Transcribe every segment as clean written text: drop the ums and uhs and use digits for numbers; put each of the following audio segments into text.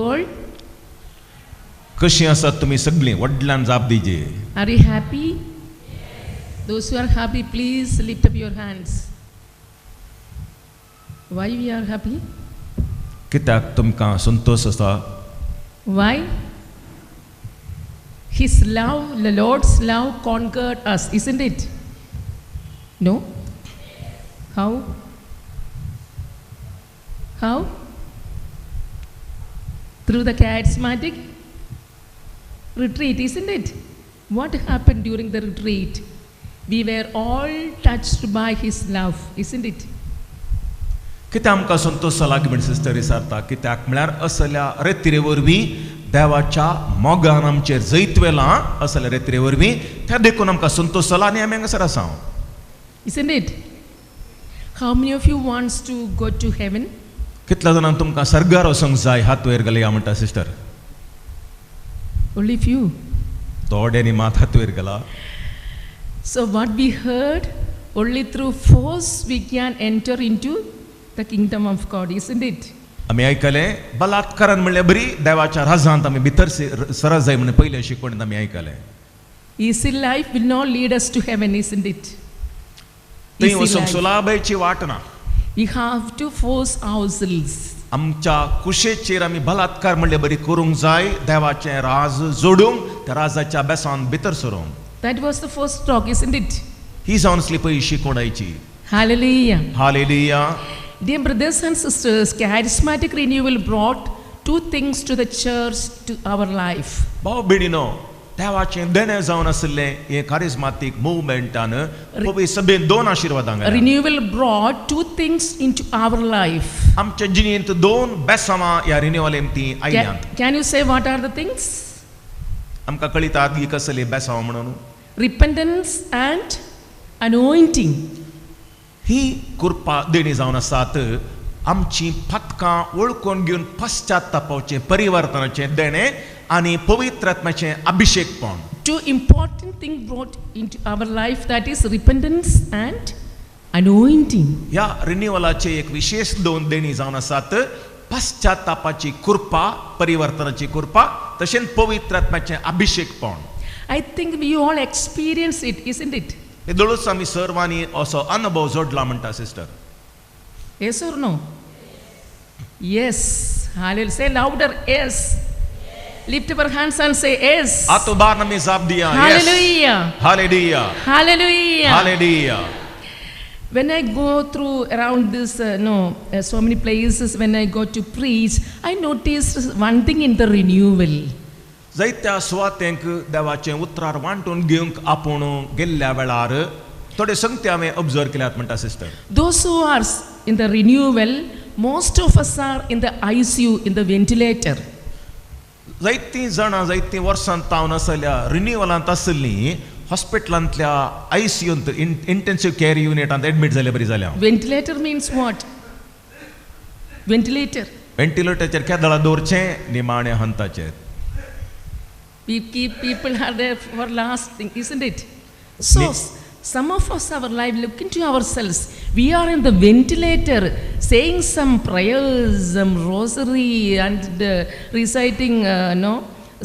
all? कशी आसात तुमी सगळीं व्हडल्यान जाप दिजे. Are you happy? Those who are happy, please lift up your hands. Why we are happy? कित्याक तुमकां संतोश आसा? Why? His love, the Lord's love conquered us, isn't it? No? How? How? Through the charismatic retreat, isn't it? What happened during the retreat? We were all touched by His love, isn't it? कित्याक आमकां संतोश जाला म्हण sister विचारता कित्याक म्हळ्यार असल्या रेतिरे वरवीं देवाच्या मोगान आमचेर जैत वेलां असल्या रेतिरे वरवीं त्या देखून आमकां संतोश जाला आनी आमी हांगासर आसा. Isn't it? How many of you wants to go to heaven? कितल्या जाणांक तुमकां सर्गार वचूंक जाय हात वयर घालया म्हणटा सिस्टर. Only few. थोड्यांनी मात हात वयर घाला. So what we heard, only through force we can enter into the kingdom of God, isn't it? आमी आयकलें बलात्कारान म्हणल्यार बरी देवाच्या राजांत आमी भितर सरत जाय म्हणून पयले शिकवणींत आमी आयकलें. Easy life will not lead us to heaven, isn't it? थंय वचूंक सुलाभायची वाट ना. We have to force ourselves. आमच्या कुशेचेर आमी बलात्कार म्हणल्यार बरी करूंक जाय देवाचें राज जोडूंक त्या राजाच्या बेसान भितर सरूंक. That was the first talk, isn't it? ही जावन आसली पयली शिकवणाची. Hallelujah. Hallelujah. Dear brothers and sisters, charismatic renewal brought two things to the church, to our life. भाव भयणीनो देवाचें देणें जावन आशिल्लें हें कारिज्माटीक मुवमेंटान पवित्र सभेन दोन आशिर्वादां घाल्या. Renewal brought two things into our life. आमच्या जिणेंत दोन बेसांवां ह्या रिन्यूअलेन ती आयल्यांत. Can you say what are the things? आमकां कळितात ही कसली बेसांवां म्हणून. Repentance and anointing. ही कृपा देणी जावन आसात आमची पातकां वळखून घेवन पश्चातापाचें परिवर्तनाचें देणें आनी पवित्र आत्म्याचें अभिशेकपण. Two important things brought into our life, that is repentance and anointing. ह्या रिन्यूअलाचे एक विशेष दोन देणी जावन आसात पश्चातापाची कृपा परिवर्तनाची कृपा तशेंच पवित्र आत्म्याचें अभिशेकपण. I think we all experience it, isn't it? हेदोळूच आमी सर्वांनी असो अनुभव जोडला म्हणटा sister. Yes or no? Yes. Hallelujah. Say louder, yes. Lift up your hands and say yes. हात उबारून आमी जाप दिया. Hallelujah. Hallelujah. Hallelujah. Hallelujah. When I go through around this, so many places, when I go to preach, I noticed one thing in the renewal. जायत्या सुवातेंक देवाचें उतरार वांटून घेवंक आपूण गेल्ल्या वेळार थोडे संगती हांवें ऑब्जर्व केल्यात म्हणटा sister. Those who are in the renewal, most of us are in the ICU, in the ventilator. जायतीं जाणां जायतीं वर्सां तावन आसल्या रिन्यूअलांत आसलीं हॉस्पिटलांतल्या आयसीयूंत इंटेन्सीव केअर युनिटांत एडमीट जाल्या बरी जाल्या. Ventilator means what? Ventilator. व्हेंटिलेटराचेर केदळा दवरचें निमाण्या हंताचेर. We keep people are there for last thing, isn't it? So some of us, our life, look into ourselves. We are in the ventilator, saying some prayers, some rosary, and reciting,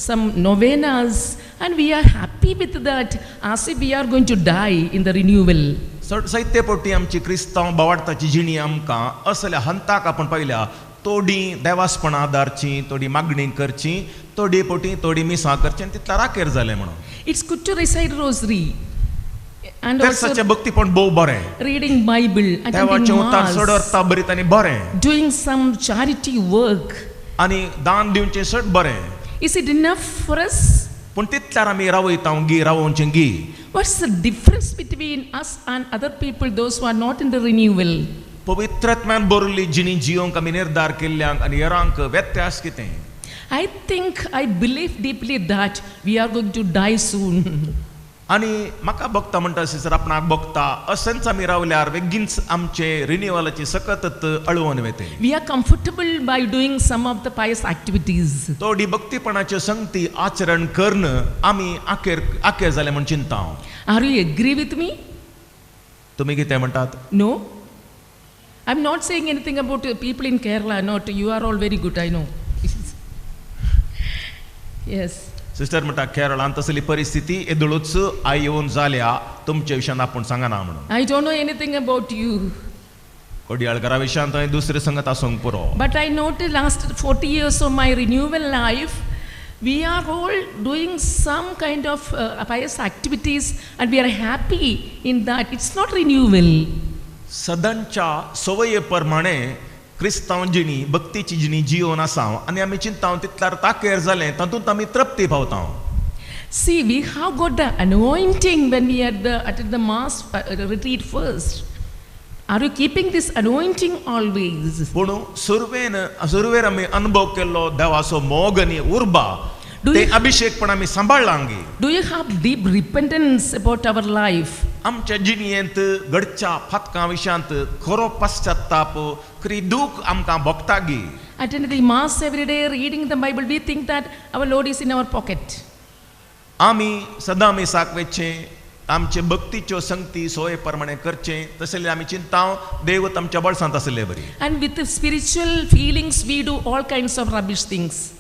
some novenas, and we are happy with that, as if we are going to die in the renewal. साहित्य पोटी आमची क्रिस्तांव बावाडताची जिणी आमकां असल्या हंताक आपण पळयल्या थोडी देवासपणां आदारची, थोडी मागणी करची, थोडी पोटी थोडी मिसां करची आनी तितल्या राकेर जालें म्हणून. It's good to recite rosary. And also भक्तीपण भोव बरें. Reading Bible, देवाचें उतर चड अर्था बरीत आनी बरें. Doing some charity work. आनी दान दिवचें चड बरें. Is it enough for us? पूण तितल्यार आमी रावयता गी रावोवचें गी. What's the difference between us and other people, those who are not in the renewal? पवित्रात्म्यान बरयल्ली जिणी जियोंक आमी निर्धार केल्ल्यांक आनी हेरांक व्यत्यास कितें? I think, I believe deeply that we are going to die soon. आनी म्हाका भोगता म्हणटा सिस्टर आपणाक भोगता अशेंच आमी रावल्यार बेगीनच आमचे रिन्यूअलाची सकत अळवून वेते. We are comfortable by doing some of the pious activities. थोडी भक्तीपणाच्यो संगती आचरण करून आमी आखेर आखेर जाले म्हूण चिंता. Are you agree with me? तुमी कितें म्हणटात? No, I am not saying anything about people in Kerala. Not you are all very good, I know. Yes. Sister म्हणटा केरळांत तसली परिस्थिती येदोळूच I येवन जाल्या तुमच्या विशयान आपूण सांगना म्हणून. I don't know anything about you. कोडियाळकरा विशयान हांवें दुसरे संगत आसूंक पुरो. But I noticed last 40 years of my renewal life, we are all doing some kind of pious activities and we are happy in that. It's not renewal. सदांच्या सवये प्रमाणे क्रिस्तांव जिणी भक्तीची जिणी जिवन आसा आनी आमी चिंता तितल्यार ताकेर जालें तातूंत आमी तृप्ती पावता. See, we have got the anointing when we are at the mass retreat first. Are you keeping this anointing always? पूण सुरवेन सुरवेर आमी अनुभव केल्लो देवाचो मोग आनी उर्बा ते अभिषेक पण आमी सांबाळ्ळांगी. Do you have deep repentance about our life? आमच्या जिणेंत घडच्या फातकां विशयांत खरो पश्चाताप खरी दूख आमकां भोगतागी. Attending the mass every day, reading the Bible, we think that our Lord is in our pocket. आमी सदां मिसाक वचचें, आमचे भक्तीच्यो संगती सोये प्रमाणे करचें, तशें आमी चिंता देव आमच्या बळसांत आसले बरी. And with the spiritual feelings we do all kinds of rubbish things.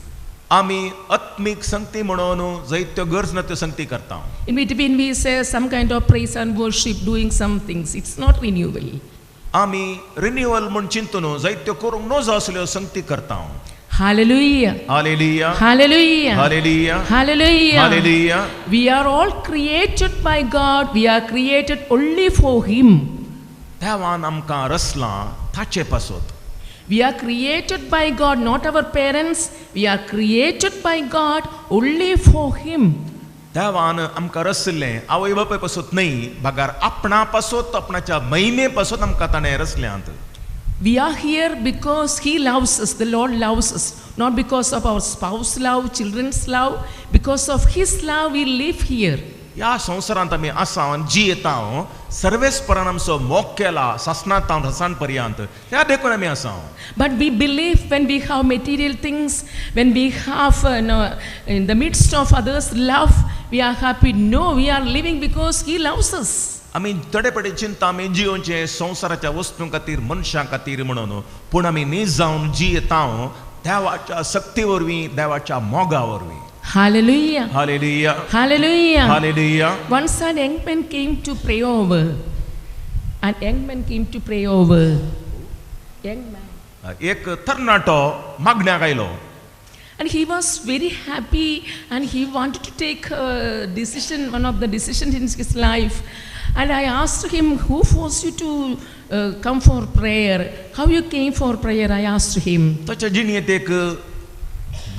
आमी आत्मीक संगती म्हणून जायत्यो गरज ना त्यो संगती करता. In between we say some kind of praise and worship, doing some things. It's not renewal. आमी रिन्युअल म्हूण चिंतून जायत्यो करूंक नजो असल्यो संगती करता. Hallelujah. Hallelujah. Hallelujah. Hallelujah. Hallelujah. Hallelujah. We are all created by God. We are created only for Him. देवान आमकां रचलां ताचे पासत. We are created by God, not our parents. We are created by God only for Him. देवान आमकां रचलें आवय बापाय पासत न्हय, बगार आपणा पासत, आपणाच्या महिमे पासत आमकां ताणें रचल्यांत. We are here because He loves us, the Lord loves us, not because of our spouse love, children's love, because of His love we live here. ह्या संवसारांत आमी आसा आनी जियेता सर्वेस्परान आमचो मोग केला सासणांत हसान पर्यंत, त्या देखून आमी आसा. But we believe when we have material things, when we have in the midst of others love, we are happy. No, we are living because He loves us. आमी थोडे पडे चिंता आमी जियोवचें संवसाराच्या वस्तूं खातीर, मनशां खातीर म्हणून, पूण आमी नीज जावन जियेता देवाच्या शक्ती वरवीं, देवाच्या मोगा वरवीं. Hallelujah. Hallelujah. Hallelujah. Hallelujah. Once an young man came to pray over. An young man came to pray over. Young man. एक तरणाटो मागण्याक आयलो. And he was very happy and he wanted to take a decision, one of the decisions in his life. And I asked him, who forced you to come for prayer? How you came for prayer? I asked him. ताच्या जिणेंत एक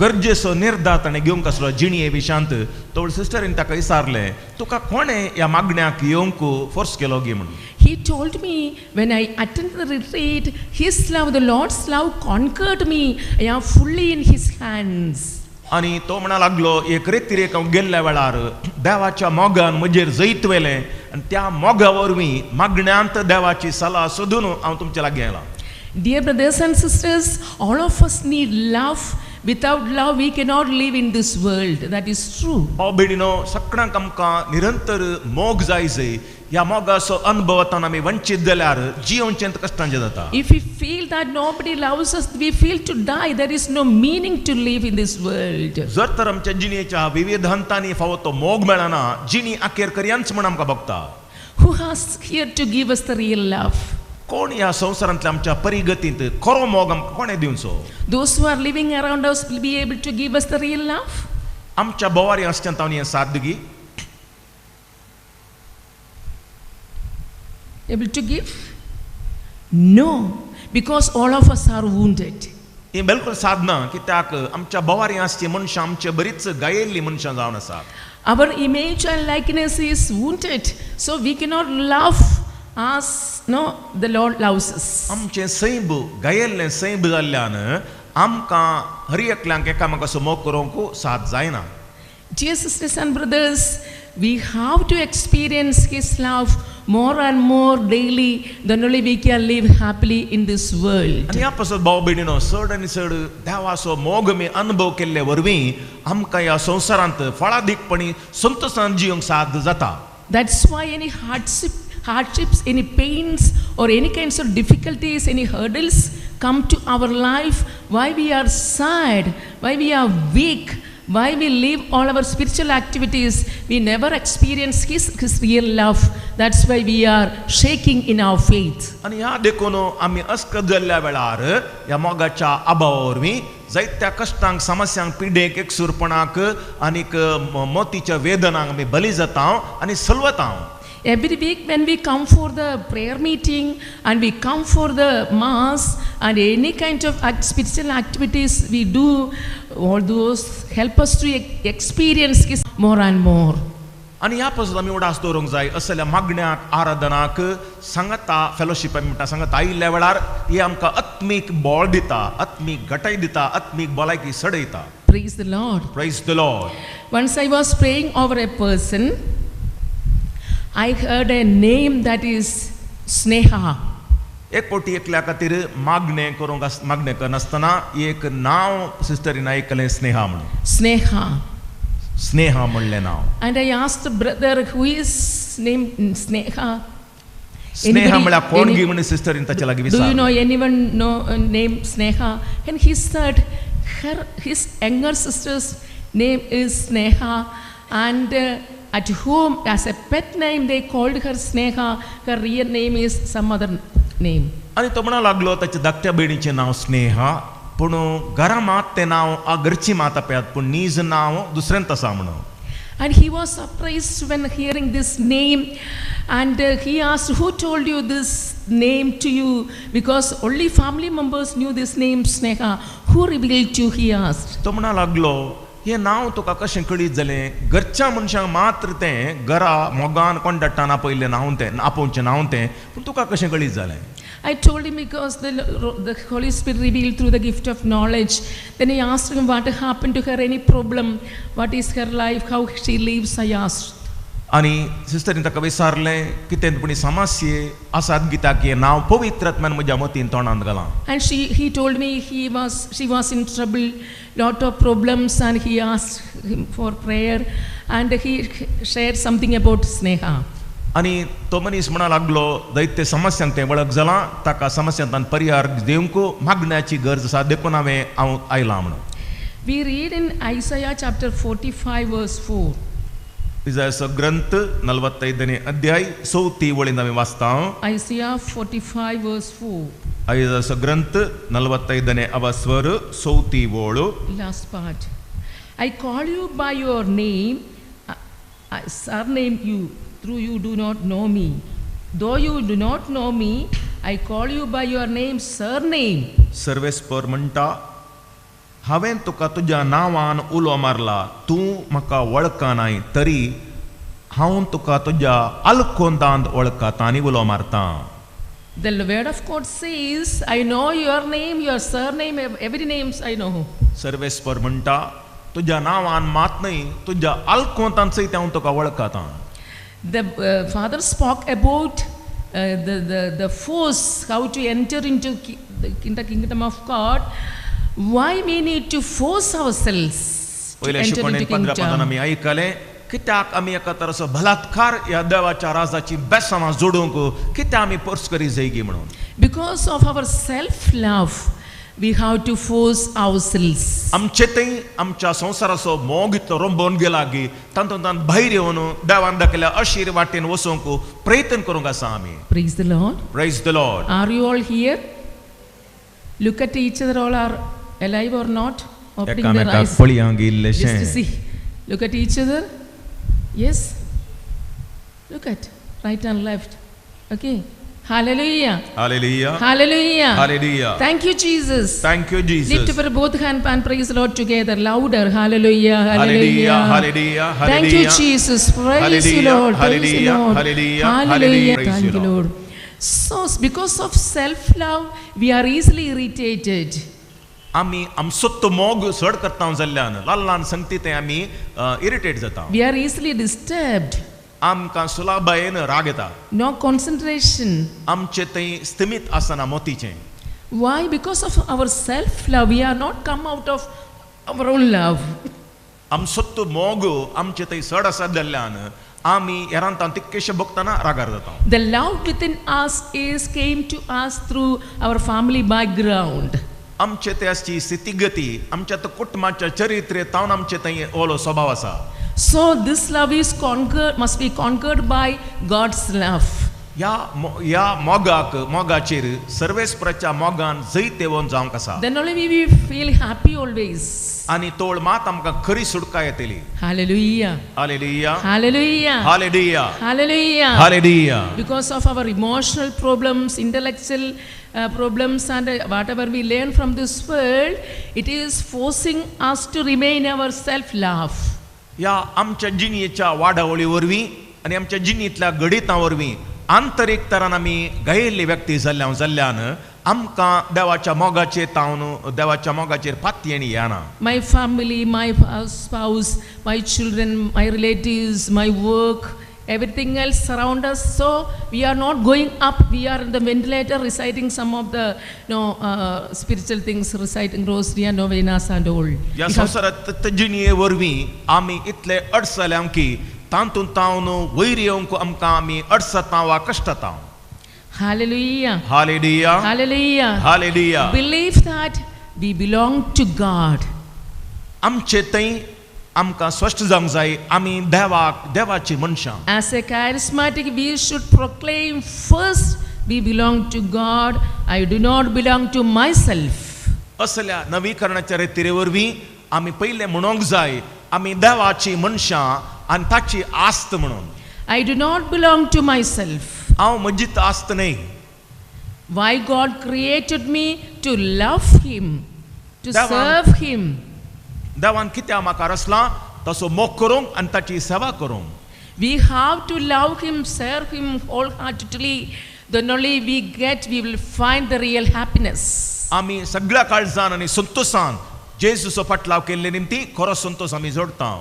गरजेचो निर्धार ताणें घेवंक आसलो जिणये विशांत. तो सिस्टरीन ताका विचारलें, तुका कोणें ह्या मागण्याक येवंक फोर्स केलो गी म्हणून. He told me, when I attended the retreat, his love, the Lord's love conquered me. I am fully in His hands. आनी तो म्हणा लागलो, एक रेतिरेक हांव गेल्ल्या वेळार देवाच्या मोगान म्हजेर जैत वेलें आनी त्या मोगा वरवीं मागण्यांत देवाची सलाह सोदून हांव तुमच्या लागीं आयलां. Dear brothers and sisters, all of us need love. Without love, we cannot live in this world. That is true. भाव भयणीनो, सगळ्यांक आमकां निरंतर मोग जाय जय. ह्या मोगाचो अनुभवांतल्यान आमी वंचीत जाल्यार जियोवचें कश्टांचें जाता. If we feel that nobody loves us, we feel to die. There is no meaning to live in this world. जर तर आमच्या जिणेच्या विविध हंतांनी फावो तो मोग मेळना, जिणी अखेर करयांच म्हण आमकां भोगता. Who has here to give us the real love? कोण ह्या संवसारांतल्या आमच्या परिगतींत खरो मोग आमकां कोणें दिवचो? Those who are living around us will be able to give us the real love? आमच्या बोवारी आसच्यान तांणी हें साथ गी? Able to give? No, because all of us are wounded. हें बिलकुल साधना कित्याक आमच्या बोवारी आसची मनशां आमचे बरीच गायेल्लीं मनशां जावन आसात. Our image and likeness is wounded, so we cannot love as no the Lord loves us. आमचें सैब गायेल्लें सैब जाल्ल्यान आमकां हर एकल्यांक एकामेकाचो मोग करूंक साथ जायना. Dear sisters and brothers, we have to experience His love more and more daily, then only we can live happily in this world. आनी ह्या पासत भाव भयणीनो, चड आनी चड देवाचो मोग आमी अनुभव केल्ले वरवीं आमकां ह्या संवसारांत फळादीकपणी संतोशान जिवंक साथ जाता. That's why any hardships, any pains or any kinds of difficulties, any hurdles come to our life, why we are sad, why we are weak, Why we leave all our spiritual activities? We never experience His real love. That's why we are shaking in our faith. आनी ह्या देखून आमी अस्कत जाल्ल्या वेळार ह्या मोगाच्या अभावा वरवीं जायत्या कश्टांक, समस्यांक, पिडेक, एकसूरपणाक आनीक मोतीच्या वेदनांक आमी बली जाता आनी सलवता. Every week when we come for the prayer meeting and we come for the mass and any kind of spiritual activities we do, all those help us to experience His more and more. आनी ह्या पासून आमी उडास दवरूंक जाय असल्या मागण्याक, आराधनाक, सांगाता fellowship आमी म्हणटा, सांगाता आयिल्ल्या वेळार ही आमकां आत्मीक बळ दिता, आत्मीक घटाय दिता, आत्मीक भलायकी सडयता. Praise the Lord. Praise the Lord. Once I was praying over a person, I heard a name that is Sneha. एक फावटी एकल्या खातीर मागणें करूंक मागणें करनासतना एक नांव सिस्टरीन आयकलें, स्नेहा म्हणून. Sneha. Sneha म्हणलें नांव. And I asked the brother who is named Sneha. Sneha म्हळ्यार कोण गी म्हणून सिस्टरीन ताच्या लागीं Do you विचारलें. Know anyone know named Sneha? And he said his younger sister's name is Sneha, and at home as a pet name they called her Sneha. Her real name is some other name. आनी तो म्हणा लागलो ताच्या धाकट्या भयणीचें नांव स्नेहा, पूण घरा मात तें नांव घरची मात आपयात, पूण नीज नांव दुसऱ्यांत आसा म्हणून. And he was surprised when hearing this name, and he asked, who told you this name to you? Because only family members knew this name Sneha. Who revealed to you? He asked. तो म्हणा लागलो हें नांव तुका कशें कळीत जालें? घरच्या मनशांक मात्र तें घरा मोगान कोंडाडटान आपयल्लें नांव तें, आपोवचें नांव तें, पूण तुका कशें कळीत जालें? I told him because the Holy Spirit revealed through the gift of knowledge. Then I asked him what happened to her, any problem, what is her life, how she lives, I asked. आनी सिस्टरीन ताका विचारलें कितें पूण समस्ये आसात कित्याक हें नांव पवित्र आत्म्यान म्हज्या मतीन तोंडांत घालां. And he told me she was in trouble, lot of problems, and he asked him for prayer, and he shared something about Sneha. आनी तो मनीस म्हणा लागलो दैत्य समस्यांक तें वळख जालां, ताका समस्यांतल्यान परिहार दिवंक मागण्याची गरज आसा, देखून हांवें हांव आयलां म्हणून. We read in Isaiah chapter 45 verse 4. इजायाचो ग्रंथ 45 अध्याय चवथी वळीन आमी वाचता. Isaiah 45 verse 4. इजायाचो ग्रंथ 45 अवास्वर चवथी वळ. Last part. I call you by your name, I surname you, through you do not know me. Though you do not know me, I call you by your name, surname. सर्वेस्पर म्हणटा हांवें तुका तुज्या नांवान उलो मारला, तूं म्हाका वळखनाय, तरी हांव तुका तुज्या आलकोंदांत वळखता आनी उलो मारता. The word of God says, I know your name, your surname, every names I know. सर्वेस्पर म्हणटा तुज्या नांवान मात न्हय, तुज्या आलकोंतान सयत हांव तुका वळखता. The father spoke about the force, how to enter into the kingdom of God. Why we need to force ourselves to पयल्या enter शिकवणेन into पंदरा पंदरा kingdom. आमी आयकलें कित्याक आमी एका तराचो बलात्कार ह्या देवाच्या राजाची बेसांवां जोडूंक कित्याक आमी फोर्स करी जायगी म्हणून. Because of our self-love, we have to force ourselves. आमचे थंय आमच्या संवसाराचो मोग इतलो रोंबोवन गेला की तातूंतल्यान भायर येवन देवान दाखयल्या अशीर वाटेन वचूंक प्रयत्न करूंक आसा आमी. Praise the Lord. Praise the Lord. Are you all here? Look at each other, all are alive or not? Opening their एकामेकाक eyes. पळयांक इल्लेशें. Just to see. Look at each other. Yes. Look at right and left. Okay. Hallelujah. Hallelujah. Hallelujah. Hallelujah. Thank you, Jesus. Thank you, Jesus. Lift up your both hands and praise the Lord together. Louder. Hallelujah. Hallelujah. Hallelujah. Hallelujah. Thank you, Hallelujah. Jesus. Praise you, Hallelujah. Lord. Praise you, Hallelujah. Lord. Hallelujah. Hallelujah. Hallelujah. Praise Thank you, you, Lord. Lord. So, because of self-love, we are easily irritated. आमी आमचो तो मोग चड करता जाल्ल्यान ल्हान ल्हान संगती ते आमी इरिटेट जाता. We are easily disturbed. आमकां सुलाभायेन राग येता. No concentration. आमचे थंय स्थिमीत आसना मोतीचें. Why? Because of our self-love, we are not come out of our own love. आमचो तो मोग आमचे थंय चड आसा जाल्ल्यान आमी हेरांतान तितकेशे भोगतना रागार जाता. The love within us is came to us through our family background. आमचे ते आसची स्थितीगती आमच्या त्या कुटुंबाच्या चरित्रे तावन आमचे थंय ओलो स्वभाव आसा. So this love is conquered, must be conquered by God's love. ह्या मोगाक मोगाचेर सर्वेस्पराच्या मोगान जैत येवन जावंक आसा. Then only we will feel happy always. आनी तोळ मात आमकां खरी सुटका येतली. Hallelujah. Hallelujah. Hallelujah. Hallelujah. Hallelujah. Hallelujah. Because of our emotional problems, intellectual problems, and whatever we learn from this world, it is forcing us to remain our self-love. ह्या आमच्या जिणेच्या वाडावळी वरवीं आनी आमच्या जिणेंतल्या गणितां वरवीं आंतरीक तरान आमी गायिल्ली व्यक्ती जाल्ल्यान जाल्ल्यान आमकां देवाच्या मोगाचेर तावन देवाच्या मोगाचेर पातयेणी येना. My family, my spouse, my children, my relatives, my work, everything else surround us. So we are not going up. We are in the ventilator reciting some of the spiritual things, reciting rosary and novenas and all. ह्या संवसारांत जिणये वरवीं आमी इतले अडचल्या की तातूंत तावन वयर येवंक आमकां आमी अडचता वा कश्टता. Hallelujah. Hallelujah. Hallelujah. Hallelujah. Believe that we belong to God. आमचे थंय आमकां स्पश्ट जावंक जाय आमी देवाक देवाची मनशां. As a charismatic, we should proclaim first we belong to God. I do not belong to myself. असल्या नवीकरणाच्या रेतिरे वरवीं आमी पयलें म्हणूंक जाय आमी देवाची मनशां आनी ताची आस्त म्हणून. I do not belong to myself. हांव म्हजीच आस्त न्हय. Why God created me to love Him, to serve Him. देवान कित्याक म्हाका रचलां तसो मोग करूंक आनी ताची सेवा करूंक. We have to love Him, serve Him wholeheartedly. Then only we get, we will find the real happiness. आमी सगळ्या काळजान आनी संतोसान जेजूचो फाटलाव केल्ले निमती खरो संतोस आमी जोडता.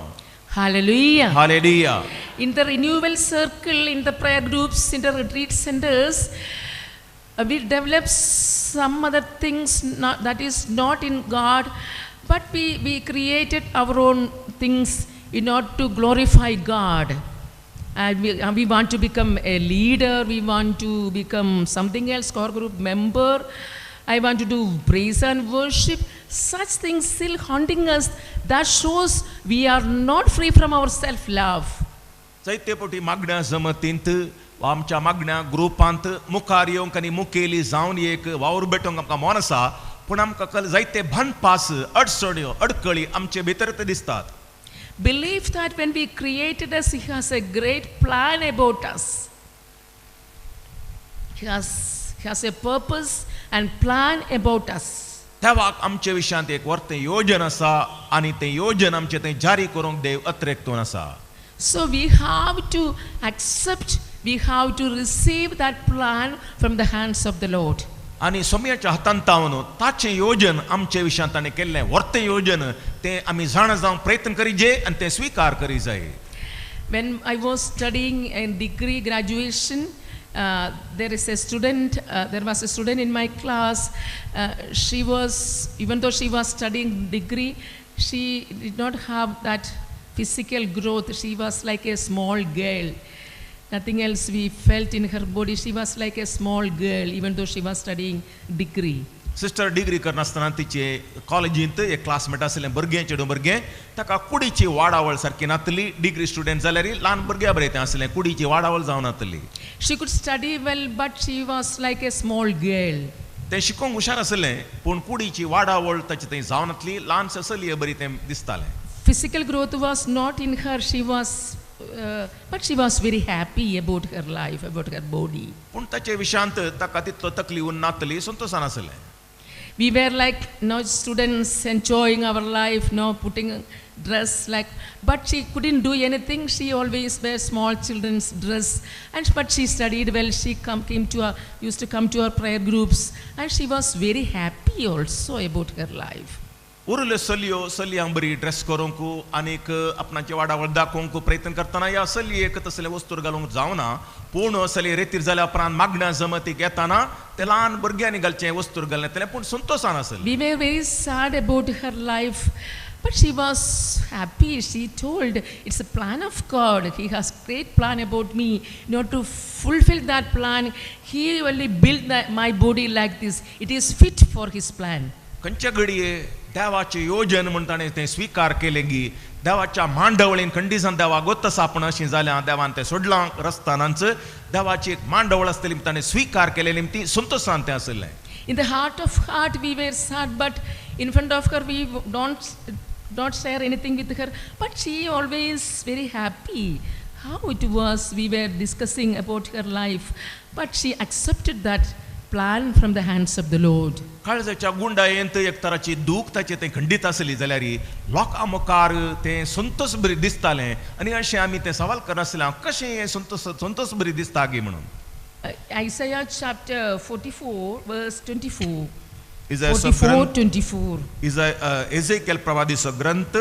Hallelujah. Hallelujah. In the renewal circle, in the prayer groups, in the retreat centers, we develop some other things not, that is not in God, but we created our own things in order to glorify God. And we want to become a leader, we want to become something else, core group member. I want to do praise and worship. Such things still haunting us. That shows we are not free from our self-love. जायते फावटी मागण्या जमतींत वा आमच्या मागण्या ग्रुपांत मुखार येवंक आनी मुखेली जावन एक वावर भेटोवंक आमकां मन आसा, पूण आमकां कल जायते भानपास अडचण्यो अडकळी आमचे भितर ते दिसतात. Believe that when we created us, He has a great plan about us. He has a purpose and plan about us. देवाक आमचे विशयांत एक वर्तें योजन आसा आनी तें योजन आमचें थंय जारी करूंक देव अत्रेक्तून आसा. So we have to accept, we have to receive that plan from the hands of the Lord. आनी सोम्याच्या हातान तावन ताचें योजन आमचे विशयांत ताणें केल्लें वर्तें योजन तें आमी जाणा जावंक प्रयत्न करी आनी तें स्विकार करी जाय. When I was studying in degree graduation, there is a student, there was a student in my class. She was, even though she was studying degree, she did not have that physical growth. She was like a small girl. Nothing else we felt in her body. She was like a small girl, even though she was studying degree. Sister degree करनासतना तिचे कॉलेजींत एक classmate आसलें भुरगें चेडूं भुरगें ताका कुडीची वाडावळ सारकी नातली. डिग्री स्टुडंट जाल्यार ल्हान भुरग्या बरें तें आसलें, कुडीची वाडावळ जावन नातली. She could study well, but she was like a small girl. तें शिकोंक हुशार आसलें पूण कुडीची वाडावळ ताची थंय जावन नातली, ल्हान चलये बरी तें दिसतालें. Physical growth was not in her. She was, but she was very happy about her life, about her body. पूण ताचे विशयांत ताका तितलो तकली उन्न नातली, संतोसान आसलें. We were like no students enjoying our life, no putting dress like, but she couldn't do anything. She always wear small children's dress, and but she studied well. She came to our, used to come to our prayer groups, and she was very happy also about her life. उरल्यो चलयो चलयांक बरी dress करूंक आनीक आपणाचे वाडावळ दाखोवंक प्रयत्न करतना ह्या चलयेक तसले वस्तूर घालूंक जावना, पूण चलये रेतीर जाल्या उपरांत मागण्या जमतीक येताना ते ल्हान भुरग्यांनी घालचें वस्तूर घाललें तें, पूण संतोसान आसलें. We were very sad about her life, but she was happy. She told, it's a plan of God. He has great plan about me. Not to fulfill that plan, He only built my body like this. It is fit for His plan. खंयच्या घडये देवाचें योजन म्हूण ताणें तें स्विकार केलें गी देवाच्या मांडवळीन खंडीसान देवाक गोत आसा पूण अशें जालें देवान तें सोडलां रस्तानाच देवाची एक मांडवळ आसतली ताणें स्विकार केलेली ती संतोशान तें आशिल्लें. In the heart of heart we were sad, but in front of her we don't not share anything with her. But she always very happy. How it was, we were discussing about her life, but she accepted that plan from the hands of the Lord. काळजाच्या गुंडायेंत एक तराची दूख ताचें तें खंडीत आसली जाल्यार लोकां मुखार तें संतोष बरी दिसतालें आनी अशें आमी तें सवाल करनासलें कशें हें संतोष संतोष बरी दिसता गी म्हणून. Isaiah chapter 44 verse 24. इजायाचो 44 ग्रंथ 24. एजेकेल प्रवादीचो ग्रंथ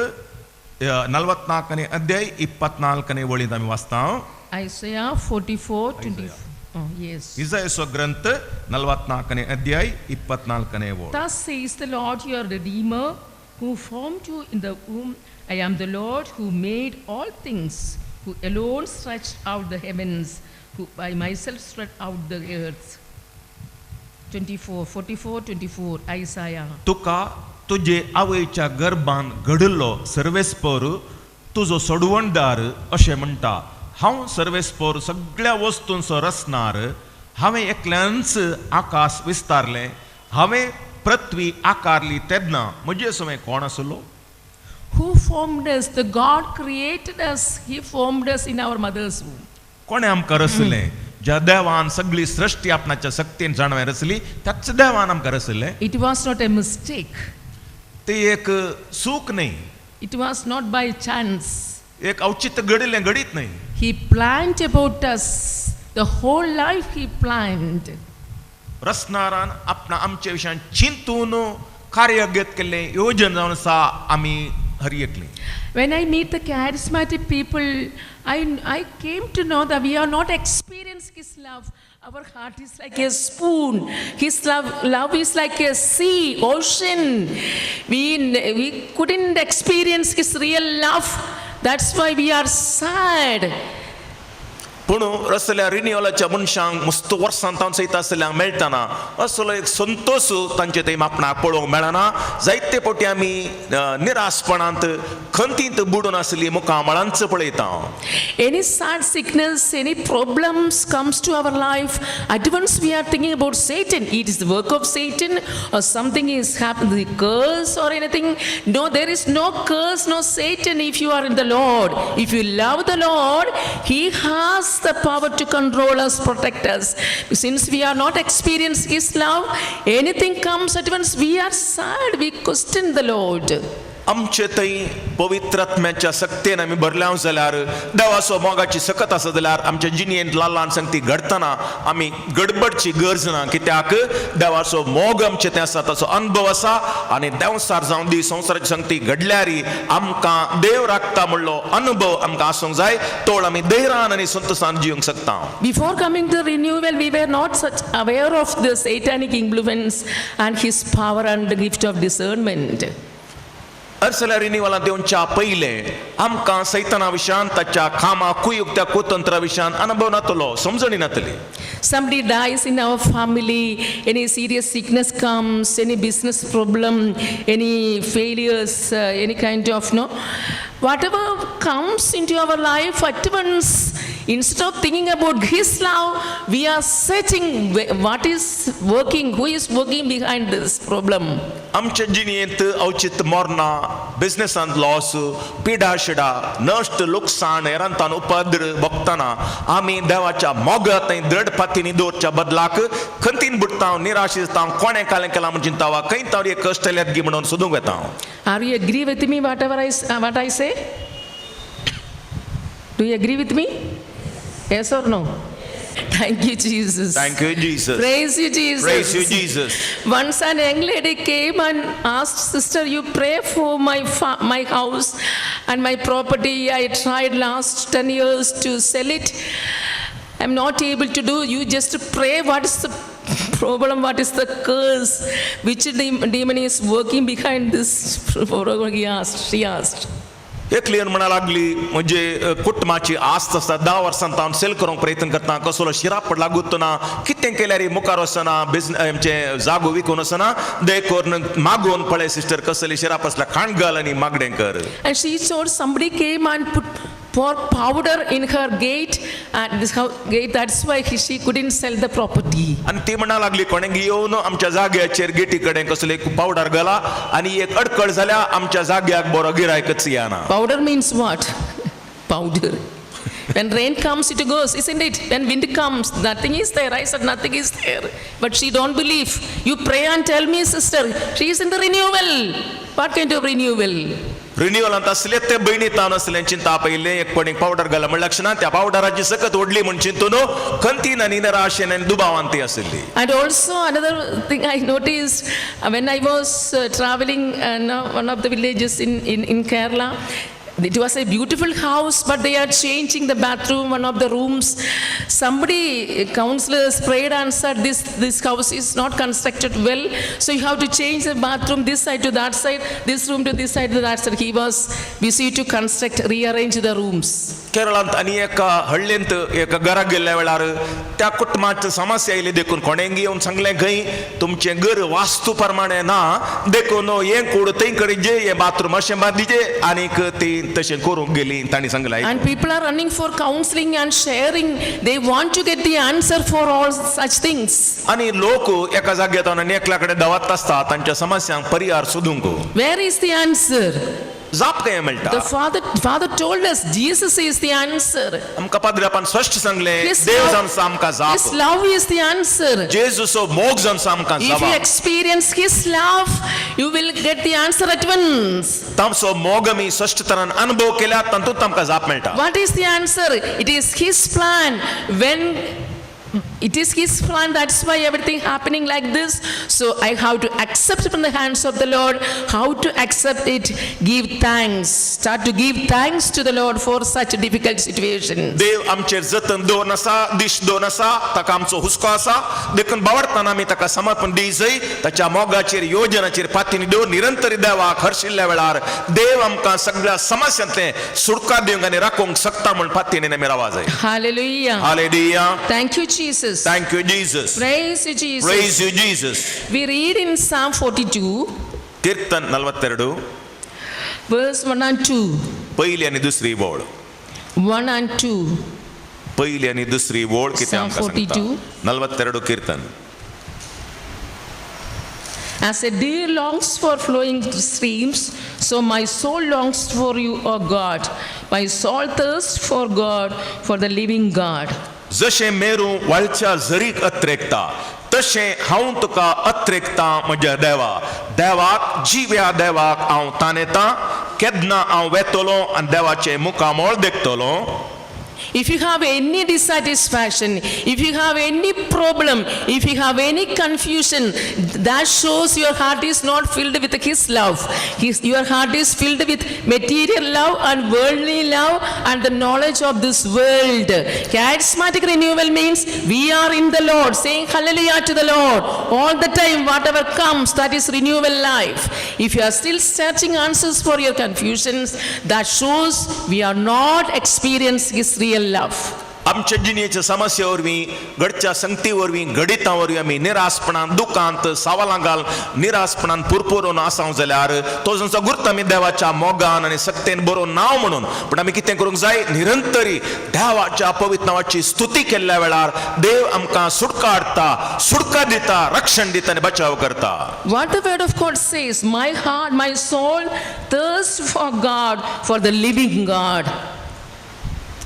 44 अध्याय 24 वळींत आमी वाचता. Isaiah 44 24. Oh, yes. इजायाचो ग्रंथ 44 अध्याय 24 वळ. Thus says the Lord your Redeemer, who formed you in the womb. I am the Lord who made all things, who alone stretched out the heavens, who by myself stretched out the earth. 24, 44, 24, Isaiah. तुका तुजे आवयच्या गर्भान घडिल्लो सर्वेस्पर तुजो सोडवणदार अशें म्हणटा. हांव सर्वेस्पर सगळ्या वस्तूंचो रचणार. हांवें एकल्यानच आकाश विस्तारलें, हांवें पृथ्वी आकारली तेन्ना म्हजे सवें कोण आसलो? Who formed us? The God created us. He formed us in our mother's womb. कोणें आमकां रचलें? ज्या देवान सगळी सृश्टी आपणाच्या शक्तीन जाणवें रचली त्याच देवान आमकां रचलें. It was not a mistake. ती एक चूक न्ही. It was not by chance. एक अवचित घडिल्लें घडीत न्ही. He planned about us. The whole life he planned. रचणारान आपणा आमच्या विशयान चिंतून कार्य घेत केल्लें योजन जावन आसा आमी हर एकली. When I meet the charismatic people, I came to know that we are not experiencing His love. Our heart is like a spoon. His love is like a sea, ocean. We couldn't experience His real love. That's why we are sad. पूण असल्या रिन्युअलाच्या मनशांक मस्त वर्सां तांचो सयत आसल्यांक मेळटना असलो एक संतोश तांचे थंय आपणाक पळोवंक मेळना. जायते फावटी आमी निराशपणांत खंतींत बुडून आसली मुखामळांच पळयता. Any sad sickness, any problems comes to our life, at once we are thinking about Satan. It is the work of Satan or something is happening, the curse or anything. No, there is no curse, no Satan if you are in the Lord. If you love the Lord, He has the power to control us, protect us. Since we are not experiencing His love, anything comes at once, we are sad, we question the Lord. आमचे थंय पवित्र आत्म्याच्या सक्तेन आमी भरल्या जाल्यार देवाचो मोगाची सकत आसा जाल्यार आमच्या जिणेंत ल्हान ल्हान संगती घडटना आमी गडबडची गरज ना, कित्याक देवाचो मोग आमचे थंय आसा, ताचो अनुभव आसा आनी देंवसार जावं दी संवसाराची संगती घडल्यार आमकां देव राखता म्हणलो अनुभव आमकां आसूंक जाय, तोळ आमी धैर्यान आनी संतोशान जिवंक शकता. Before coming to renewal, we were not such aware of the satanic influence and his power and the gift of discernment. अर्सल्या रिनिवलांत येवच्या पयलें आमकां सैताना विशयान ताच्या कामा कुयुक्त्या कुतंत्रा विशयान अनुभव नातलो, समजणी नातली. Somebody dies in our family, any serious sickness comes, any business problem, any failures, any kind of no. Whatever comes into our life at once, instead of thinking about His love, we are searching what is working, who is working behind this problem. आमच्या जिणेंत अवचीत मरणां, बिजनेसांत loss, पिडा Shida, नश्ट लुकसाण, हेरांतान उपद्र भोगतना आमी देवाच्या मोगा थंय दृढ पातींनी दवरच्या बदलाक खंतीन बुडटा, निराश जाता, कोणें कालें केलां म्हूण चिंता वा खंय तांव एक कश्ट येल्यात गी म्हणून सोदूंक वता. Are you agree with me whatever what I say? Do you agree with me? Yes or no? Thank you, Jesus. Thank you, Jesus. Praise you, Jesus. Praise you, Jesus. Once an young lady came and asked, Sister, you pray for my house and my property. I tried last 10 years to sell it. I'm not able to do. You just pray. What is the problem? What is the curse? Which demon is working behind this problem? He asked. She asked. एकली येवन म्हणा लागली म्हणजे कुटुंबाची आस्त आसता 10 वर्सां हांव सेल करूंक प्रयत्न करता, कसलो शिराप लागूत ना, कितें केल्यार मुखार वचना, बिजनेस आमचें जागो विकून वचना. देखून मागून पळय सिस्टर, कसली शिराप आसल्या खाण घाल आनी मागणें कर. And she told somebody came and put pour powder in her gate and this house gate. That's why she couldn't sell the property. आनी ती म्हणा लागली कोणें येवन आमच्या जाग्याचेर गेटी कडेन कसले एक पावडर घाला आनी एक अडकळ जाल्या, आमच्या जाग्याक बरो गिरायकच येना. Powder means what? Powder. When rain comes, it goes, isn't it? When wind comes, nothing is there. I said, nothing is there. But she don't believe. You pray and tell me, sister. She is in the renewal. What kind of renewal? रिन्युअलांत आसले ते भयणी तान आसलें चिंता पयलें एक कोणी powder घाला म्हणल्यार लक्ष ना, त्या पावडराची सकत ओडली म्हण चिंतून खंतीन आनी निराशेन आनी दुबावान ती आशिल्ली. And also another thing I noticed when I was traveling no, one of the villages in Kerala, it was a beautiful house, but they are changing the bathroom, one of the rooms. Somebody, counselors prayed and said, this house is not constructed well, so you have to change the bathroom this side to that side, this room to this side to that side. He was busy to construct, rearrange the rooms. केरळांत आनी एका हळ्ळेंत एका घराक गेल्ल्या वेळार त्या कुटुंबात समस्या आयली, देखून कोणेंगी येवन सांगलें खंय तुमचें घर वास्तू प्रमाणे ना, देखून हें कूड थंय करीजे, हें बाथरूम अशें बांदिजे. आनीक ती तशें करूंक गेली तांणी सांगलें. And people are running for counseling and sharing. They want to get the answer for all such things. आनी लोक एका जाग्यार आनी एकल्या कडेन धांवत आसता तांच्या समस्यांक परिहार सोदूंक. Where is the answer? जाप खंय मेळटा? The Father told us Jesus is the answer. आमकां पाद्री स्पश्ट सांगलें, His देव love, जावन आसा आमकां His जाप. Love is the answer. जेजूचो मोग जावन आसा आमकां If you जाप. Experience His love, you will get the answer at once. तामचो मोग आमी स्पश्ट तरान अनुभव केल्या तातूंत आमकां जाप मेळटा. What is the answer? It is His plan. When it is His plan, that's why everything happening like this. So I have to accept from the hands of the Lord. How to accept it? Give thanks. Start to give thanks to the Lord for such difficult situations. देव आमचेर जतन दवरून आसा, दिश दवरून आसा, ताका आमचो हुस्को आसा, देखून बावडताना आमी ताका समर्पण दी जाय. ताच्या मोगाचेर योजनाचेर पातीनी दवर निरंतर देवाक हर्शिल्ल्या वेळार देव आमकां सगळ्या समस्यांतलें सुटका दिवंक आनी राखूंक शकता म्हूण पातीनी आमी रावा जाय. Hallelujah. Hallelujah. Thank you, Jesus. Thank you, Jesus. Praise you, Jesus. Praise you, Jesus. We read in Psalm 42, कीर्तन 42, verse 1 and 2. पयली आनी दुसरी वळ. 1 and 2. पयली आनी दुसरी वळ कितें Psalm आमकां सांगता? 42. 42 कीर्तन. As a deer longs for flowing streams, so my soul longs for you, O God. My soul thirsts for God, for the living God. जशें मेरू वाळच्या झरीक अत्रेकता तशें हांव तुका अत्रेकता म्हज्या देवा. देवाक, जिव्या देवाक हांव तानेता. केन्ना हांव वेतलो आनी देवाचें मुखामळ देखतलो? If you have any dissatisfaction, if you have any problem, if you have any confusion, that shows your heart is not filled with His love. Your heart is filled with material love and worldly love and the knowledge of this world. Charismatic renewal means we are in the Lord, saying hallelujah to the Lord all the time, whatever comes, that is renewal life. If you are still searching answers for your confusions, that shows we are not experiencing His real love. आमच्या जिणेच्या समस्ये वरवीं, घडच्या संगती वरवीं, घडितां वरवीं आमी निरासपणान, दुखांत, सवालां घाल निरासपणान पुरपुरून आसाव जाल्यार तो जंचो गुर्त आमी देवाच्या मोगान आनी सक्तेन बरोवन नांव म्हणून. पूण आमी कितें करूंक जाय? निरंतरी देवाच्या पवित्र नांवाची स्तुती केल्ल्या वेळार देव आमकां सुटका हाडटा, सुटका दिता, रक्षण दिता आनी बचाव करता. What the word of God says, my heart, my soul thirsts for God, for the living God.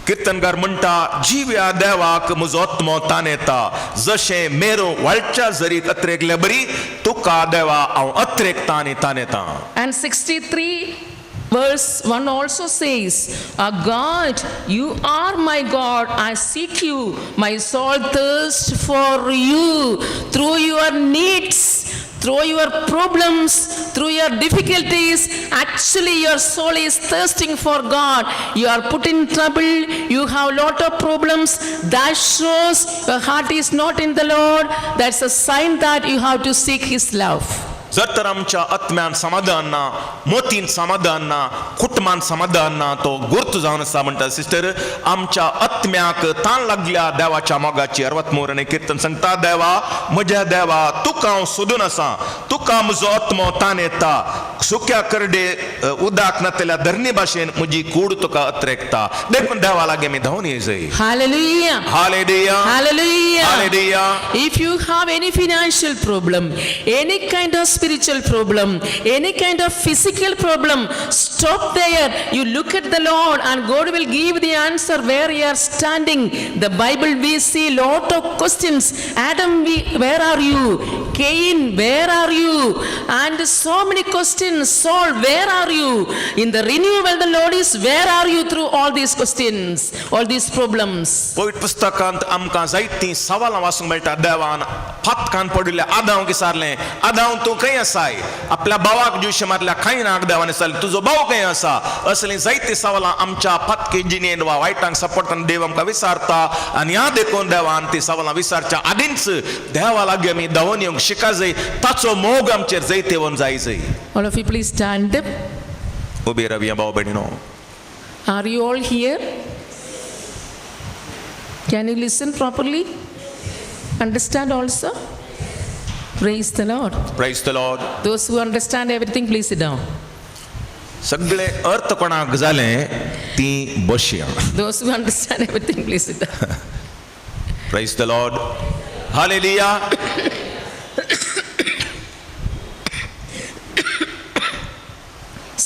किर्तनकार म्हणटा, जिव्या देवाक म्हजो आत्मो तानेता. जशें मेरो वाळच्या झरीक अत्रेकले बरी तुका देवा हांव अत्रेकता आनी तानेता. And 63 verse 1 also says, "Ah God, you are my God, I seek you, my soul thirsts for you." Through your needs, through your problems, through your difficulties, actually your soul is thirsting for God. You are put in trouble, you have lot of problems. That shows your heart is not in the Lord. That's a sign that you have to seek His love. जर तर आमच्या आत्म्यान समाधान ना, मतीन समाधान ना, कुटुंबान समाधान ना, तो गुर्त जावन आसा. म्हणटा सिस्टर, आमच्या आत्म्याक ताण लागल्या देवाच्या मोगाची. अरवत आनी किर्तन सांगता, देवा म्हज्या देवा, तुका हांव सोदून आसा, तुका म्हजो आत्मो ताण येता, सुक्या करडे उदक नातल्या धरणी भाशेन म्हजी कूड तुका अत्रेकता. देखून देवा लागीं आमी धांवन येजय. Hallelujah. Hallelujah. Hallelujah. Hallelujah. If you have any financial problem, any kind of spiritual problem, any kind of physical problem, stop there. You look at the Lord and God will give the answer where you are standing. The Bible, we see lot of questions. Adam, where are you? Cain, where are you? And so many questions. Saul, where are you? In the renewal, the Lord is, where are you through all these questions, all these problems? पवित्र पुस्तकांत आमकां जायतीं सवालां वाचूंक मेळटा. देवान फातकान पडिल्ल्या आदांव विचारलें, आदांव तूं खंय आसाय? आपल्या भावाक ज्यूशे मारल्या कांय देवान विचारलें, तुजो भाव खंय आसा? असलीं जायतीं सवालां आमच्या पातकी जिणेन वा वायटांक सपोर्टान देव आमकां विचारता. आनी ह्या देखून देवान ती सवालां विचारच्या आदींच देवा लागीं आमी धांवून येवंक शिका जाय. ताचो मोग आमचेर जैत येवन जाय जाय. All of you please stand up. उबी रावया भाव भयणीनो. Are you all here? Can you listen properly? Understand also? Praise the Lord. Praise the Lord. Those who understand everything, please sit down. सगळे अर्थ कोणाक जाले ती बसया. Those who understand everything, please sit down. Praise the Lord. Hallelujah.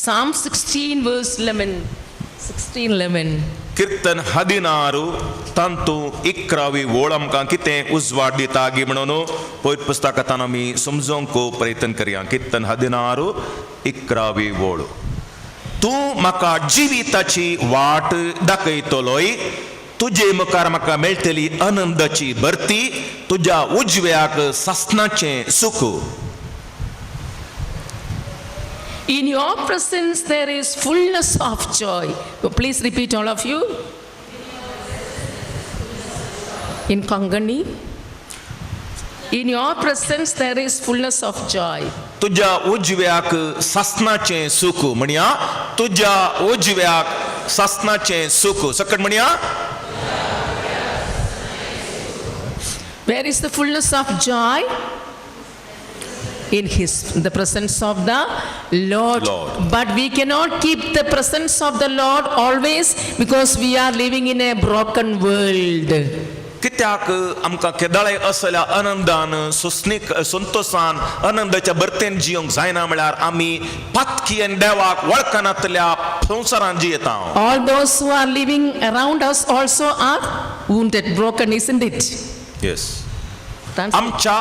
Psalm 16, verse 11. 16, 11. कीर्तन 16 तांतू 11वी ओळ आमकां कितें उजवाड दिता गी म्हणून पवित्र पुस्तकांत आमी समजोवंक प्रयत्न करया. कीर्तन 16 11वी ओळ, तूं म्हाका जिविताची वाट दाखयतलोय, तुजे मुखार म्हाका मेळटली आनंदाची भरती, तुज्या उजव्याक सासणाचें सुख. In your presence there is fullness of joy. Please repeat, all of you. In Konkani. In your presence there is fullness of joy. तुज्या उजव्याक सासणाचें सुख. म्हणया, तुज्या उजव्याक सासणाचें सुख. सकट म्हणया. Where is the fullness of joy? In the presence of the Lord. Lord. But we cannot keep the presence of the Lord always because we are living in a broken world. कित्याक आमकां केदाळे असल्या आनंदान, सोंसणीक, संतोशान, आनंदाच्या भरतेन जियोंक जायना म्हळ्यार आमी पातकी आनी देवाक वळखनातल्या संवसारान जियेता. All those who are living around us also are wounded, broken, isn't it? Yes. Translate. आमच्या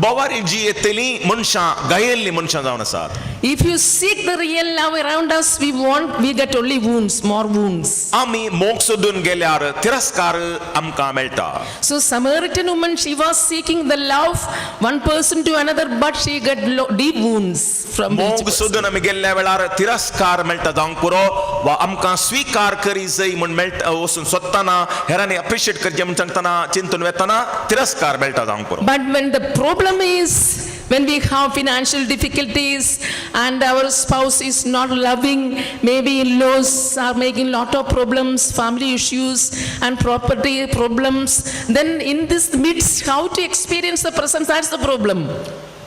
बोवारी जी येतली मनशां गायेल्लीं मनशां जावन आसात. If you seek the real love around us, we want, we get only wounds, more wounds. आमी मोग सोदून गेल्यार तिरस्कार आमकां मेळटा. So Samaritan woman, she was seeking the love one person to another, but she got deep wounds from each मोग person. सोदून आमी गेल्ल्या वेळार तिरस्कार मेळटा जावंक पुरो वा आमकां स्विकार करी जाय म्हूण मेळटा वचून सोदतना, हेरांनी अप्रिशिएट करचें म्हूण सांगतना, चिंतून वेतना तिरस्कार मेळटा जावंक पुरो. But when the problem is, when we have financial difficulties and our spouse is not loving, maybe in-laws are making lot of problems, family issues and property problems, then in this midst, how to experience the presence, that's the problem.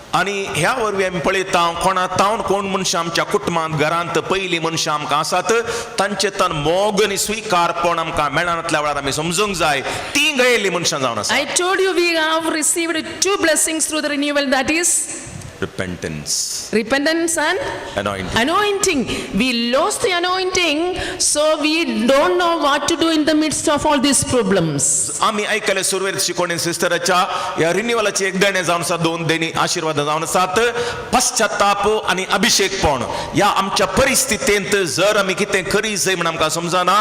आनी ह्या वरवीं आमी पळयता, कोणा तावन कोण मनशां आमच्या कुटुंबांत, घरांत पयलीं मनशां आमकां आसात, तांचे तन मोग आनी स्विकारपण आमकां मेळनातल्या वेळार आमी समजूंक जाय ती गयेल्लीं मनशां जावन आसा. I told you we have received two blessings through the renewal, that is repentance, repentance and anointing. Anointing. We lost the anointing, so we don't know what to do in the midst of all these problems. आमी आयकले सुरवेर शिकोवणी सिस्टराच्या, ह्या रिन्युअलाची एक देणें जावन आसा, दोन देणी आशिर्वाद जावन आसात, पश्चाताप आनी अभिशेकपण. ह्या आमच्या परिस्थितींत जर आमी कितें करी जाय म्हण आमकां समजना,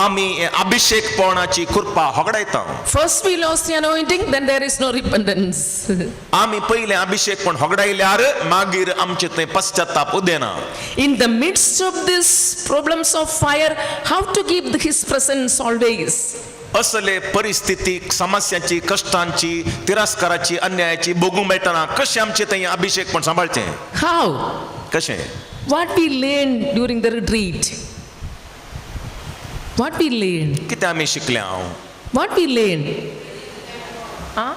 आमी हें अभिशेकपणाची कृपा होगडायता. First we lost the anointing, then there is no repentance. आमी पयलें अभिशेकपण होगडायल्यार मागीर आमचे थंय पश्चाताप उदेना. In the midst of these problems of fire, how to keep his presence always? असले परिस्थितीक समस्यांची कश्टांची तिरस्काराची अन्यायाची भोगूंक मेळटना कशें आमचें थंय अभिशेक पण सांबाळचें? How? कशें? What we learned during the retreat? What we learned? कितें आमी शिकले हांव? What we learned? Huh?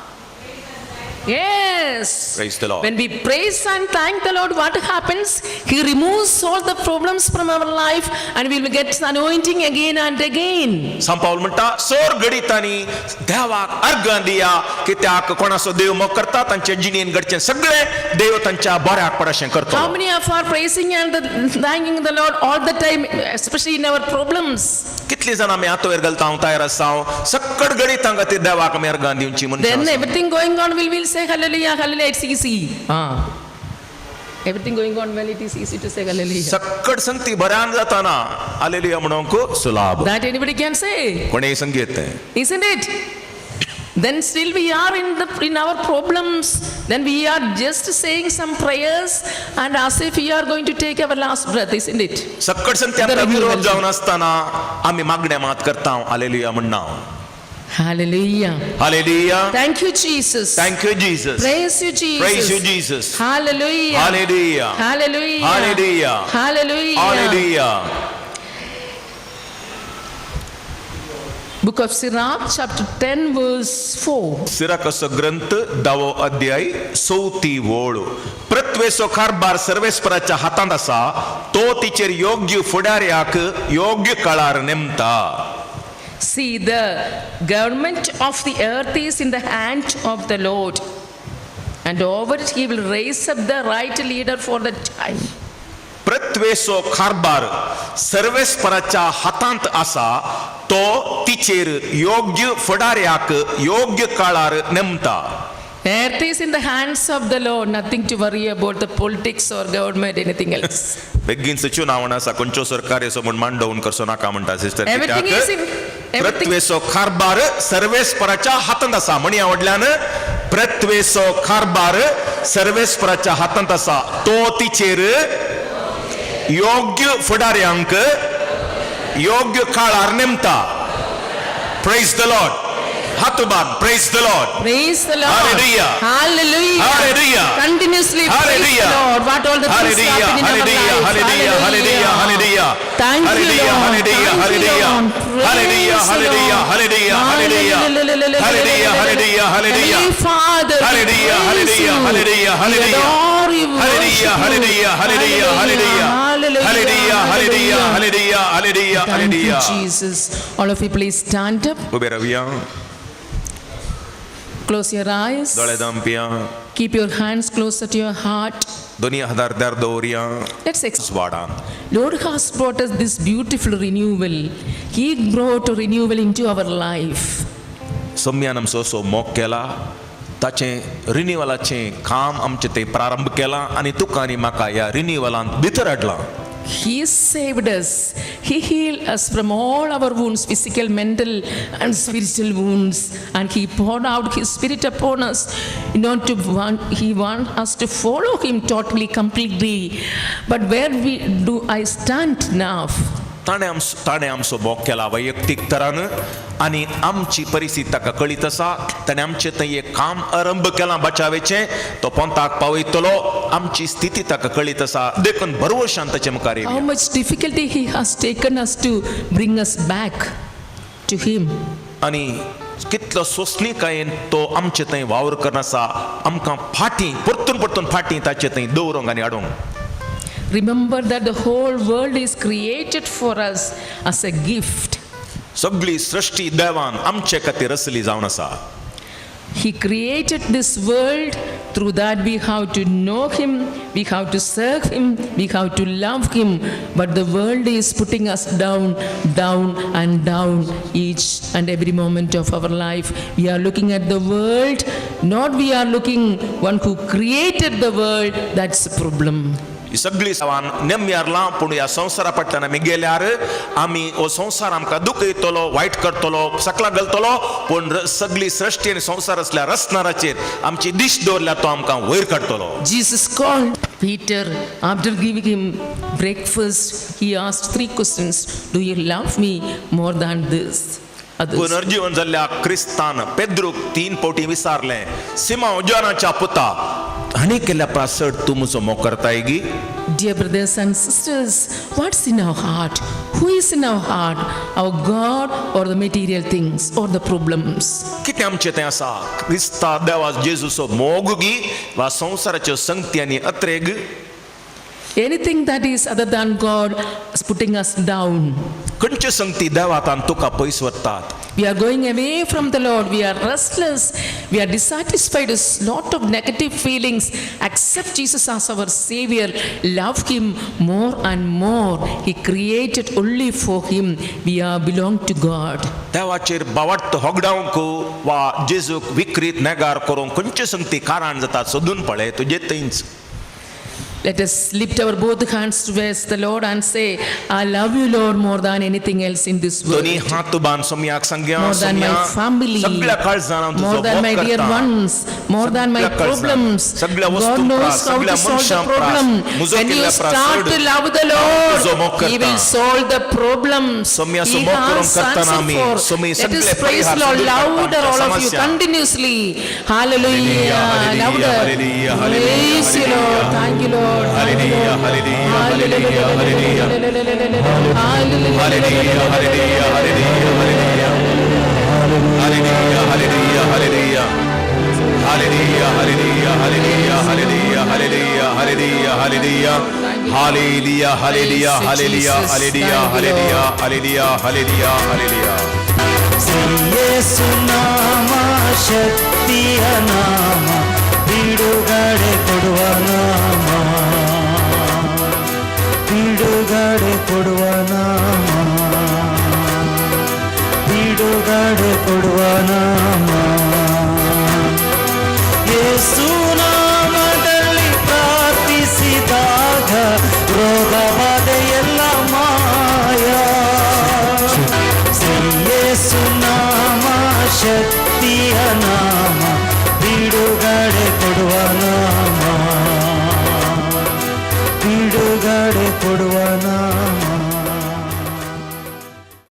Yes. Praise the Lord. When we praise and thank the Lord, what happens? He removes all the problems from our life and we will get anointing again and again. संत पावल म्हणटा सोर घडितांनी देवाक अर्गां दिया कित्याक कोणाचो देव मोग करता तांचे जिणेन घडचें सगळें देव तांच्या बऱ्याक पड अशें करता. How many of are praising and thanking the Lord all the time, especially in our problems? कितली जाणां आमी हातवयर घालता हांव तयार आसा हांव सक्कड घडितां खातीर देवाक आमी अर्गां दिवची Then मनशां. Everything going on, we will say hallelujah, hallelujah, it's easy. Ah. Everything going on well, it is easy to say hallelujah. सक्कड संगती बऱ्यान जाताना हालेलुया म्हणूंक सुलाभ. That anybody can say, कोणेय संगीत. Isn't it? Then still we are in our problems. Then we are just saying some prayers and as if we are going to take our last breath, isn't it? सक्कड संगती आमकां विरोध जावन आसतना आमी मागण्या मात करता हालेलुया म्हणना. Hallelujah. Hallelujah. Thank you, Jesus. Thank you Jesus. Praise you, Jesus. Praise you Jesus. Hallelujah. Hallelujah. Hallelujah. Hallelujah. Hallelujah. Hallelujah. Book of Sirach, chapter 10, verse 4. सिराकाचो ग्रंथ धावो अध्याय चवथी वळ. पृथ्वेचो कारभार सर्वेस्पराच्या हातांत आसा, तो तिचेर योग्य फुडाऱ्याक योग्य काळार नेमता. See, the government of the earth is in the hand of the Lord, and over it he will raise up the right leader for the time. पृथ्वेचो कारभार सर्वेस्पराच्या हातांत आसा, तो तिचेर योग्य फुडाऱ्याक योग्य काळार नेमता. Earth is in the hands of the Lord, nothing to worry about the politics or government, anything else. बेगीन चुनावण आसा खंयचो सरकार येसो म्हूण मांडोवन करचो नाका म्हणटा sister. Everything is in, everything, पृथ्वेचो कारभार सर्वेस्पराच्या हातांत आसा म्हणी आवडल्यान पृथ्वेचो कारभार सर्वेस्पराच्या हातांत आसा, तो तिचेर योग्य फुडाऱ्यांक योग्य काळार नेमता. प्रेज the Lord. हातुबान praise the Lord. Praise the Lord. Hallelujah. Hallelujah. Hallelujah. Continuously praise the Hallelujah. Lord. What all the things hallelujah. happen in our hallelujah. Life. Hallelujah, hallelujah, hallelujah. Thank you, hallelujah, Lord. Hallelujah, Thank you, hallelujah. Lord. Hallelujah, Praise the hallelujah, Lord. Hallelujah, hallelujah. Hallelujah, hallelujah, hallelujah. Heavenly Father, we hallelujah, praise hallelujah, you. Hallelujah, We hallelujah. adore you, hallelujah, worship you. Hallelujah, hallelujah, hallelujah. Hallelujah, hallelujah, hallelujah, hallelujah, hallelujah, Thank you, hallelujah. Jesus. All of you, please stand up. उबे रावया. Close your eyes. दोळे धांपया. Keep your hands closer to your heart. दोन्ही हातार दार दवरया. Let's वाडान Lord has brought us this beautiful renewal. He brought a renewal into our life. सोम्यान आमचो असो मोग केला, ताचें रिनिवलाचें काम आमचें तें प्रारंभ केलां आनी तुका आनी म्हाका ह्या रिनिवलांत भितर हाडलां. He saved us. He healed us from all our wounds, physical, mental, and spiritual wounds. And He poured out His Spirit upon us. In order to want, He wants us to follow Him totally, completely. But where do I stand now? ताणें आमचो मोग केला वैयक्तीक तरान आनी आमची परिस्थिती ताका कळीत आसा. ताणें आमचें थंय एक काम आरंभ केलां बचावेचें, तो पोंताक पावयतलो. आमची स्थिती ताका कळीत आसा, देखून भरवशान ताचे मुखार How येवया. Much difficulty He has taken us to bring us back to Him. आनी कितलो सोंसणीकायेन तो आमचे थंय वावर करून आसा आमकां फाटीं परतून परतून फाटीं ताचे थंय दवरूंक आनी हाडूंक. Remember that the whole world is created for us as a gift. सगळी सृश्टी देवान आमचे खातीर रचली जावन आसा. He created this world. Through that, we have to know Him, we have to serve Him, we have to love Him. But the world is putting us down, down, and down each and every moment of our life. We are looking at the world, not we are looking one who created the world. That's the problem. ही सगळी देवान नेमयारलां, पूण ह्या संवसारा फाटल्यान आमी गेल्यार आमी हो संवसार आमकां दुखयतलो, वायट करतलो, सकला घालतलो. पूण सगळी सृश्टी आनी संवसार आसल्या रचणाराचेर आमची दिश्ट दवरल्यार तो आमकां वयर काडटलो. Jesus called Peter after giving him breakfast. He asked three questions. Do you love me more than this? others. पुनर्जीवन जाल्ल्या क्रिस्तान पेद्रूक तीन फावटी विचारलें, सिमांव जॉनाच्या पुता, आनी केल्या प्रास चड तूं म्हजो मोग करताय गी? Dear brothers and sisters, what's in our heart? Who is in our heart? Our God or the material things or the problems? कितें आमचें तें आसा, क्रिस्ता देवा जेजूचो मोग गी वा संवसाराच्यो संगती आनी अत्रेग? Anything that is other than God is putting us down. खंयच्यो संगती देवातान तुका पयस व्हरतात? We are going away from the Lord. We are restless. We are dissatisfied with lot of negative feelings. Accept Jesus as our Savior. Love Him more and more. He created only for Him. We are belong to God. देवाचेर बावाट्ट होगडावंक वा जेजूक विक्रीत नेगार करूंक खंयच्यो संगती कारण जाता, सोदून पळय तुजे थंयच. Let us lift our both hands towards the Lord and say, "I love you, Lord, more than anything else in this world. दोनी हात बांद सोमयाक सांगया, More than my Somaiya, family, सगळ्या काळजान हांव more तुजो than मोग my dear करता. ones, more than my सगळ्या काळजान, problems." सगळ्या God वस्तूं knows प्रास, how सगळ्या to solve the मनशां प्रास, problem. म्हजो When you केल्ल्या प्रास start चड to love the तुजो मोग Lord, He करता. will solve the problems. सोमयाचो He मोग करूंक has करतना answer आमी, for. सोमी Let सगळे us praise परिहार Lord सोदून काडटा louder, आमच्या all of you, समस्या. Continuously. Hallelujah, hallelujah, louder. Hallelujah, hallelujah, Praise you, Lord. Thank you, Lord. Thank you, hallelujah, Lord. Hallelujah, hallelujah, hallelujah. Hallelujah. Hallelujah, hallelujah, hallelujah, hallelujah. Hallelujah, hallelujah, hallelujah. Hallelujah, hallelujah, hallelujah, hallelujah, hallelujah, hallelujah, hallelujah. Hallelujah, hallelujah, hallelujah, hallelujah, hallelujah, hallelujah, hallelujah, hallelujah. Shri ಯೇಸು ನಾಮ ಶಕ್ತಿಯ ನಾಮ, ಬಿಡುಗಡೆ ಕೊಡುವ ನಾಮ, ಬಿಡುಗಡೆ ಕೊಡುವ ನಾಮ, ಬಿಡುಗಡೆ ಕೊಡುವ ನಾಮ.